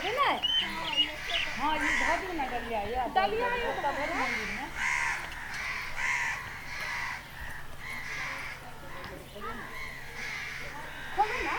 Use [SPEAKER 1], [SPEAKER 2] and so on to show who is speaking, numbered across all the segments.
[SPEAKER 1] करबै ने।
[SPEAKER 2] हाँ, ई धऽ दियौ ने डलिया ये।
[SPEAKER 1] डलिया ये।
[SPEAKER 2] ओतऽ भरि मन्दिरमे।
[SPEAKER 1] खोलू ने।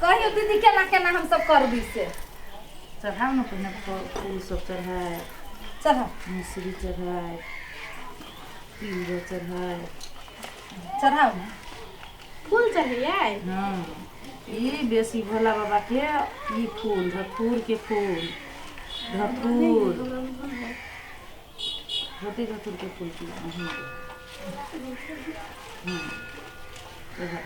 [SPEAKER 1] कहियौ दीदी, केना केना हमसब करबी से?
[SPEAKER 2] चढ़ाउ ने पहिने, फूल सब चढ़ाय।
[SPEAKER 1] चढ़ा।
[SPEAKER 2] मिश्री चढ़ाय, तिल चढ़ाय।
[SPEAKER 1] चढ़ाउ ने।
[SPEAKER 3] फूल चढ़ैयै?
[SPEAKER 2] हाँ, ई बेसी भोला बाबा के ई फूल, धतूर के फूल, धतूर होते, धतूर के फूल की। हाँ, चढ़ा।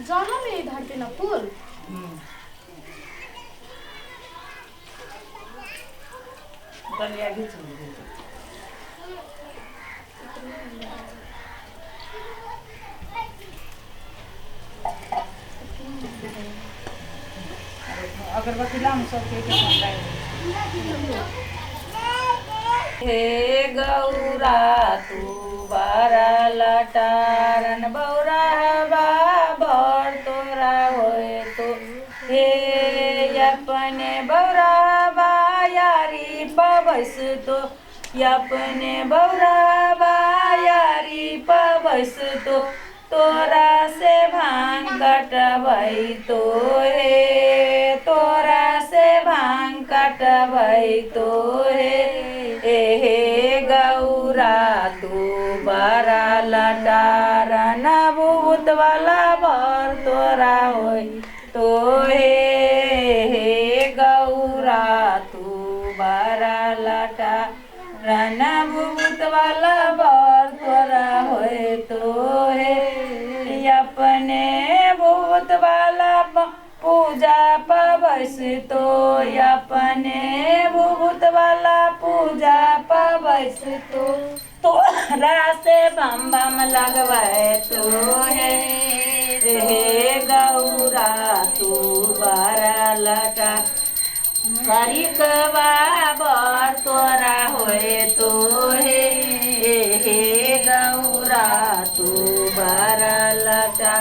[SPEAKER 3] जानो में इधर पे ना फूल।
[SPEAKER 2] डलिया घीच लीजिए। अगरबत्ती लाम सबके एक एक। हे गौरा तू बड़ा लटारन, बौरा बर तोरा होए तो हे। अपने बौरा यारी पबस तो, अपने बौरा यारी पबस तो, तोरा से भांग कटबै तो हे, तोरा से भांग कटबै तो हे। ए हे गौरा तू बड़ा लटारन, भूत वाला बर तोरा होय तो हे। हे गौरा तू बड़ा लटारन, भूत वाला बर तोरा होय तो हे। अपने भूत वाला पूजा पबस तो, अपने भूत वाला पूजा पबस तो, तोरा से बम बम लगबै तो हे। हे गौरा तू बड़ा लटा करिकबा बर तोरा होए तो हे। हे गौरा तू बड़ा लटा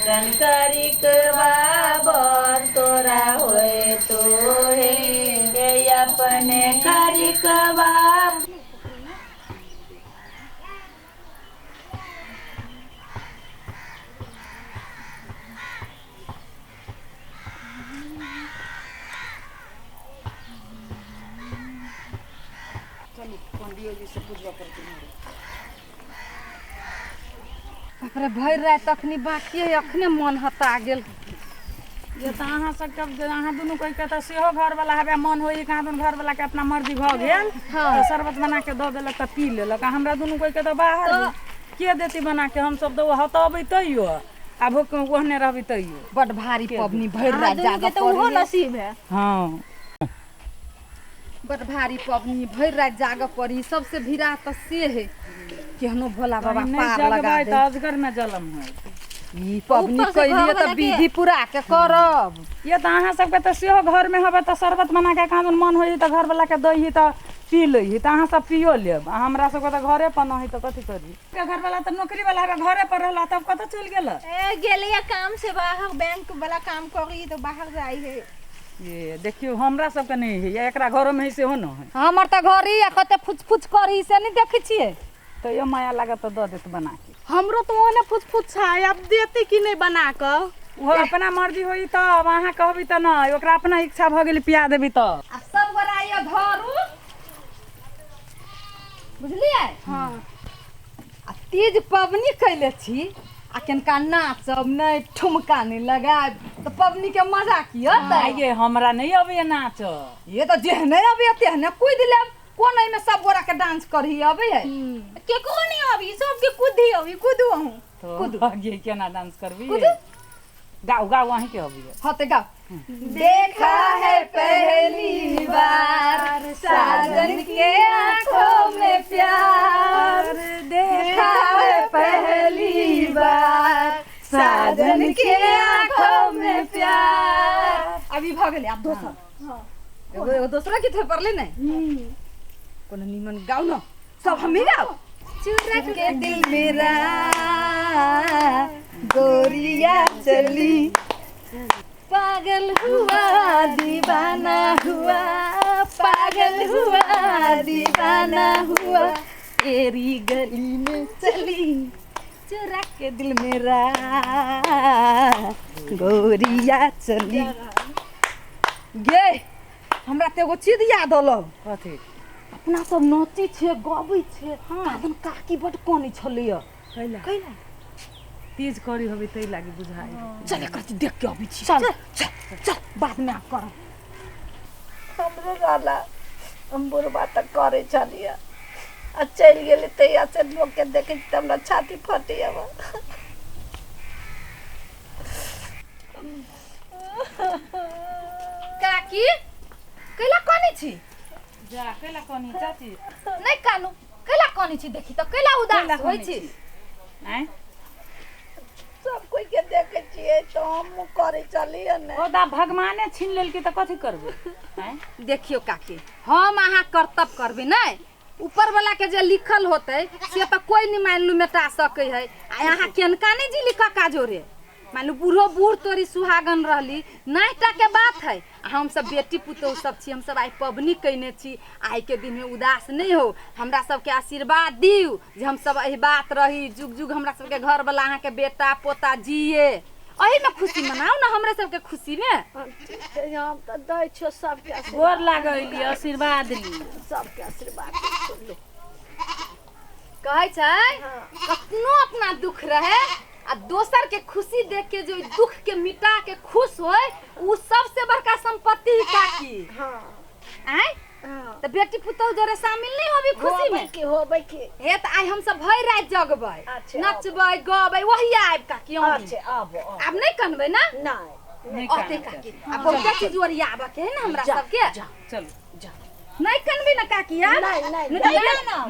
[SPEAKER 2] रन, करिकबा बर तोरा होए तो हे। अपने करिकबा। चलू, पंडियो जी से पूजबा पड़तै।
[SPEAKER 1] बाप रे, भरि राति अखनी बाकी है, अखने मन हता गेल।
[SPEAKER 2] जे तऽ अहाँ सबके, अहाँ दुनू कोइ के तऽ सेहो घरवला हवे, मन होई कहाँ दुनू घरवला के अपना मर्जी भऽ गेल तऽ शरबत बना के दऽ देलक तऽ पी लेलक। आ हमरा दुनू कोइ के तऽ बाहर के देती बना के? हमसब तऽ ओ हतबै तैयो आ भूख ओहने रहबै तैयो।
[SPEAKER 1] बड भारी पबनी, भरि
[SPEAKER 3] अहाँ
[SPEAKER 1] राति
[SPEAKER 3] दुनू के
[SPEAKER 1] जागऽ
[SPEAKER 3] तऽ उहो
[SPEAKER 1] पड़ै।
[SPEAKER 3] नसीब है।
[SPEAKER 2] हाँ।
[SPEAKER 1] बड भारी पबनी, भरि राति जागऽ पड़ी। सबसे भीड़ा तऽ से है, केहनो भोला बाबा
[SPEAKER 2] नहि
[SPEAKER 1] पार लगा
[SPEAKER 2] जगबै
[SPEAKER 1] दे।
[SPEAKER 2] तऽ अजगर में जलम होयत।
[SPEAKER 1] ई पबनी
[SPEAKER 3] ऊपर से
[SPEAKER 1] कैलियै तऽ
[SPEAKER 3] घरवला के-
[SPEAKER 1] विधि पूरा के करब।
[SPEAKER 2] ये तऽ अहाँ सबके तऽ सेहो घरमे हवे तऽ शरबत बना के कहाँ मन होइ तऽ घरवला के दै तऽ पी लै तऽ अहाँ सब पियो लेब, आ हमरा सबके तऽ घरे पर न है तऽ कथी करी? के घरवला तऽ नौकरी वाला हवे, घरे पर रहला, तब कतऽ चलि गेल?
[SPEAKER 3] ए गेलैया काम से बाहर, बैंक वाला काम करी तऽ बाहर जाइ है।
[SPEAKER 2] ये देखियौ हमरा सबके नहि होइए, एकरा घरोमे हइ सेहो नहि हइ।
[SPEAKER 1] हमर तऽ घर ई आ कते फुच फुच करी से नहि देखै छियै।
[SPEAKER 2] तैयो माया लागत तऽ दऽ देत बना के।
[SPEAKER 3] हमरो तऽ ओहने फुच फुच छै, आब देतै कि नहि बना कऽ?
[SPEAKER 2] ओहो अपना मर्जी होई तब, अहाँ कहबै तऽ नहि, ओकरा अपना इच्छा भऽ गेल पिया देबै तऽ।
[SPEAKER 1] आ सब गोरा आइयो धरू, बुझलियै?
[SPEAKER 3] हँ।
[SPEAKER 1] आ तीज पबनी कैले छी आ केनका नाचब नहि, ठुमका नहि लगायब तऽ पबनी के मजा की अतै?
[SPEAKER 2] आइये हमरा नहि अबैया नाच।
[SPEAKER 1] ये तऽ जेहने अबैया तेहने कूदि लेब, कोन एहिमे सब गोरा के डांस करही अबै है?
[SPEAKER 4] केकरो नहीं अबी, सबके कूदी अबी, कूदू अहूँ।
[SPEAKER 2] कूदू। गे केना डांस करबी?
[SPEAKER 1] कूदू।
[SPEAKER 2] गाउ गाउ, अहीं के अबैया।
[SPEAKER 1] हाँ ते गाओ। देखा है पहली बार साजन के आंखों में प्यार, देखा है पहली बार साजन के आंखों में प्यार। अभी भऽ गेलै, आब दोसर एगो एगो दोसरा गीत होय पड़लै नहि, कोनो नीमन गाउ न, सब हमी गाउ। चुरा के दिल मेरा गोरिया चली, पागल हुआ दीवाना हुआ, पागल हुआ दीवाना हुआ, तेरी गली में चली, चुरा के दिल मेरा गोरिया चली। गे हमरा तऽ एगो चीज याद अलौ।
[SPEAKER 2] कथी?
[SPEAKER 1] अपना सब नाचै छियै गबै छियै, कादन काकी बड कानै छलैया।
[SPEAKER 2] कैला?
[SPEAKER 1] कैला?
[SPEAKER 2] तीज करी होबे तै लागी बुझाइ।
[SPEAKER 1] चल एकर देख के अबै छी। चल चल चल, बाद में आब करब।
[SPEAKER 5] हमरो रहला हम बुढ़बा तऽ करै छलियै आ चलि गेलै, तहिया से लोकके देखै छी तऽ हमरा छाती फटैया।
[SPEAKER 1] काकी कैला कानै छी?
[SPEAKER 2] जा कैला कानी चाची?
[SPEAKER 1] नहि कानू, कैला कानै छी? देखी तऽ कैला उदास होइ छी?
[SPEAKER 2] आँय
[SPEAKER 5] सब कोई के देखै छियै तऽ हमहूँ करै छलियै ने।
[SPEAKER 2] ओ दा भगवाने छीन लेलकै तऽ कथी करबै? आँय
[SPEAKER 1] देखियौ काकी, हम अहाँ कर्तव्य करबै नहि, ऊपर वाला के जे लिखल होतै से तऽ कोई नहीं मान लू मेटा सकै है। आ अहाँ केनका नहीं जी लिखा काजो रे, मान लू बूढ़ो बूढ़ तोरी सुहागन रहली नाइटा के बात है। आ हम सब बेटी पुतोहु सब छी, हम सब आइ पबनी कैने छी, आइ के दिन में उदास नहीं हो, हमरा सबके आशीर्वाद दियौ जे हम सब एहि बात रही जुग जुग, हमरा सबके घर वाला अहाँ के बेटा पोता जिए, एही में खुशी मनाउ ना हमरे सबके खुशी में।
[SPEAKER 5] हम तऽ दै छियौ सबके आशीर्वाद।
[SPEAKER 2] गोर लागैली, आशीर्वाद ली।
[SPEAKER 5] सबके आशीर्वाद दै छियौ।
[SPEAKER 1] कहै छै कखनो अपना दुख रहे आ दोसर के खुशी देख के जो दुख के मिटा के खुश होय उ सबसे बड़का संपत्ति ही काकी।
[SPEAKER 5] हाँ।
[SPEAKER 1] आँय
[SPEAKER 5] हाँ।
[SPEAKER 1] तऽ बेटी पुतोहु जोरे शामिल नहीं होबी खुशी में?
[SPEAKER 5] की होबै की।
[SPEAKER 1] हे तऽ आइ हम सब भरि राति जगबै,
[SPEAKER 5] अच्छा,
[SPEAKER 1] नचबै गबै, वही आबि काकी अहूँ।
[SPEAKER 5] अच्छा आबो आबो।
[SPEAKER 1] आब नहीं कनबै ना?
[SPEAKER 5] नहि।
[SPEAKER 2] नहि
[SPEAKER 1] अते
[SPEAKER 2] कानब।
[SPEAKER 1] काकी आ बहुते चीज ओरियाबऽ के है ना हमरा सबके।
[SPEAKER 2] चलू।
[SPEAKER 1] नहीं कनबै ना काकी? आब
[SPEAKER 5] नहि नहि।
[SPEAKER 1] नहि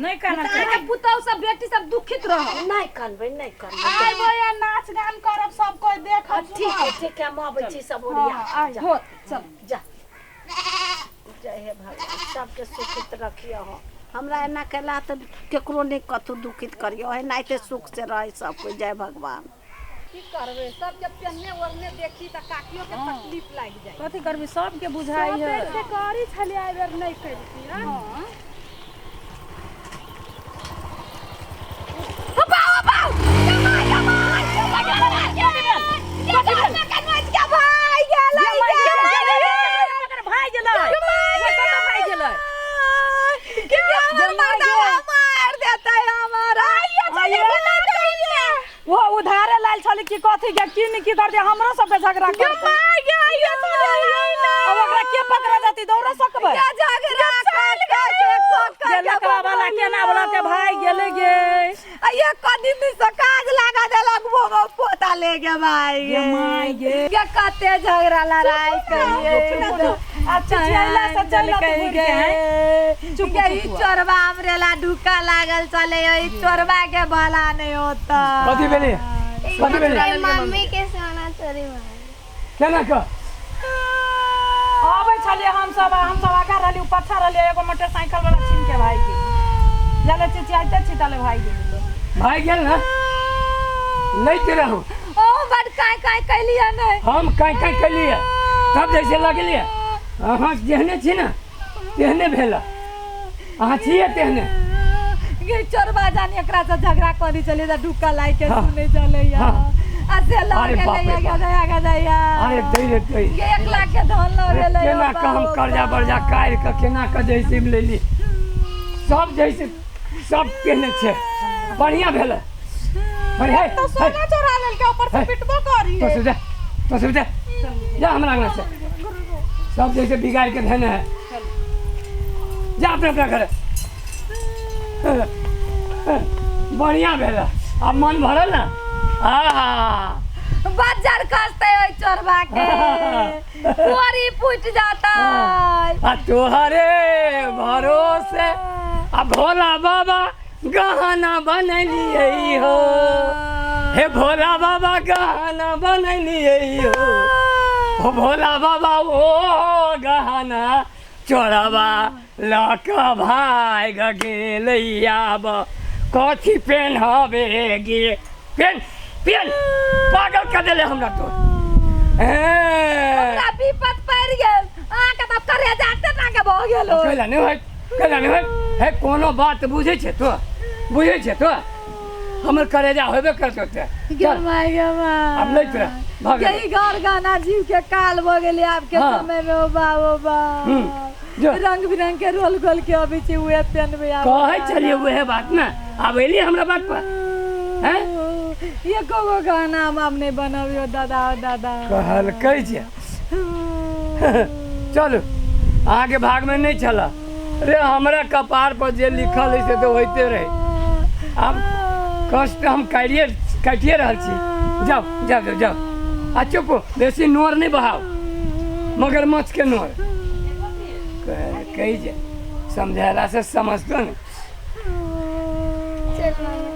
[SPEAKER 2] नहि कानब।
[SPEAKER 1] अहाँके पुतोहु सब बेटी सब दुखित रहत।
[SPEAKER 5] नहि कनबै, नहि कनबै।
[SPEAKER 3] आइबो या नाच गान करब, सब कोई देखब।
[SPEAKER 5] ठीक है ठीक है, हम अबै छी सब ओरिया। जा
[SPEAKER 1] हो चल
[SPEAKER 5] जा। जय हे भगवान, सबके सुखित रखियो हो। हमरा एना केला तऽ केकरो नहि कतहु दुखित करियो, एनाहिते सुख से रहै सब कोइ। जय भगवान।
[SPEAKER 1] की करबै, सबके पेहने ओढ़ने देखी तऽ काकियो के तकलीफ लागि जाइ।
[SPEAKER 2] कथी करबी, सबके बुझाइ है।
[SPEAKER 3] से करी छलियै, एहि बेर नहि केलकै।
[SPEAKER 1] हँ।
[SPEAKER 2] भाई गेलै, कतऽ भाई गेलै?
[SPEAKER 1] मार देतै हमर।
[SPEAKER 2] वो उधारे लायल छलै कि कथी के की की करते, हमरो सबके झगड़ा करते। अब ओकरा के पकड़ा जाती, दौड़ा सकबै?
[SPEAKER 1] झगड़ा
[SPEAKER 2] जे लकड़ा वाला केना बोला के भाई गेलै गे।
[SPEAKER 1] ये कदी से काज लगा देलक, वो पोता ले के भाई
[SPEAKER 2] गे माय गे।
[SPEAKER 1] के कते झगड़ा लड़ाई करिए।
[SPEAKER 2] आ चिचियैला से चलि अतै घुरि के, हैं? चुप
[SPEAKER 1] ये ई
[SPEAKER 2] चुप।
[SPEAKER 1] चोरबा हमरे ला ढुका लागल चले, ई चोरबा के भला नहीं होता।
[SPEAKER 6] कथी भेलै? कथी भेलै?
[SPEAKER 4] मम्मी के सोना चोरी भऽ
[SPEAKER 6] केना कऽ
[SPEAKER 2] अबै छलियै हमसब, हमसब आगाँ रहली, उ पाछा रहलियै, एगो मोटरसाइकिल वाला छीन के भागि गेल। जाले चिचियाइते छी ताले भागि गेल।
[SPEAKER 6] भागि गेल ने? लैत रहू।
[SPEAKER 1] ओ बड काई काई कैलियै नहीं।
[SPEAKER 6] हम काई काई कैलियै तब जैसे लगलियै। अहाँ जेहने छी ने तेहने भेल। अहाँ छियै तेहने।
[SPEAKER 1] गे चोरबा जानी एकरा से झगड़ा करी चले जा ढुक्का लाई के सुने चले या आ से लऽ
[SPEAKER 6] अरे बाप
[SPEAKER 1] गेलै
[SPEAKER 6] रे बाप।
[SPEAKER 1] गदया गदया।
[SPEAKER 6] अरे दै रे दै।
[SPEAKER 1] गे 1 लाख के धन लऽ
[SPEAKER 6] अरे
[SPEAKER 1] गेलै।
[SPEAKER 6] केना कऽ हम कर्जा बर्जा काटि कऽ केना कऽ जैसे लेली सब जैसे सब केने छै। बढ़िया भेल। बढ़िया।
[SPEAKER 3] तो सोना चोरा लेलकै, ऊपर से
[SPEAKER 6] हे।
[SPEAKER 3] पिटबो करी।
[SPEAKER 6] तो जा, तो जा, जा हमरा अंगना से। सब जैसे बिगाड़ के धने है। जा अपने अपना घर। बढ़िया भेल। अब मन भरल ना? आहा
[SPEAKER 1] बज्जर खसते ओइ चोरबा के, कोरी फूट जाता।
[SPEAKER 6] आ तोहरे भरोसे आ भोला बाबा गहना बनलियै हो, हे भोला बाबा गहना बनलियै हो, हो भोला बाबा ओ गहना चोरबा लऽ कऽ भागि गेलै। आब कथी पेन्हबे गे? पेन पेन पागल कऽ देले हमरा तो।
[SPEAKER 1] हमरा विपत पड़ि गेल अहाँके तऽ करेजा तेना के भऽ गेल हो।
[SPEAKER 6] कैला नहि होइत, कैला नहि होइत। हे कोनो बात बुझै छै तो? बुझै छै तो? हमर करेजा होबे करतौ ते।
[SPEAKER 1] गे
[SPEAKER 6] चल
[SPEAKER 1] माय गे माय।
[SPEAKER 6] आब लैत रह, भऽ गेल।
[SPEAKER 1] यही घर गाना जीव के काल भऽ गेलै आब के समय में। ओ बा ओ बा।
[SPEAKER 6] जो।
[SPEAKER 1] रंग बिरंग के रोल गोल के अबै छै उहे पेनबै आब।
[SPEAKER 6] कहै छलियै उहे बात ने, आब एलियै हमरा बात पर हैं?
[SPEAKER 1] एको गो गहना हम आब नहि बनबियौ दादा, ओ दादा।
[SPEAKER 6] कहलकै जे चलू अहाँके भागमे नहि छलए रे, हमरा कपार पर जे लिखल है से तऽ होइते रहै। आब कष्ट हम काटिए काटिए रहल छी। जाउ जाउ जाउ जाउ आ चुप, बेसी नोर नहि बहाउ, मगरमच्छ के नोर। कहलकै जे समझेला से समझतो ने।
[SPEAKER 4] चल।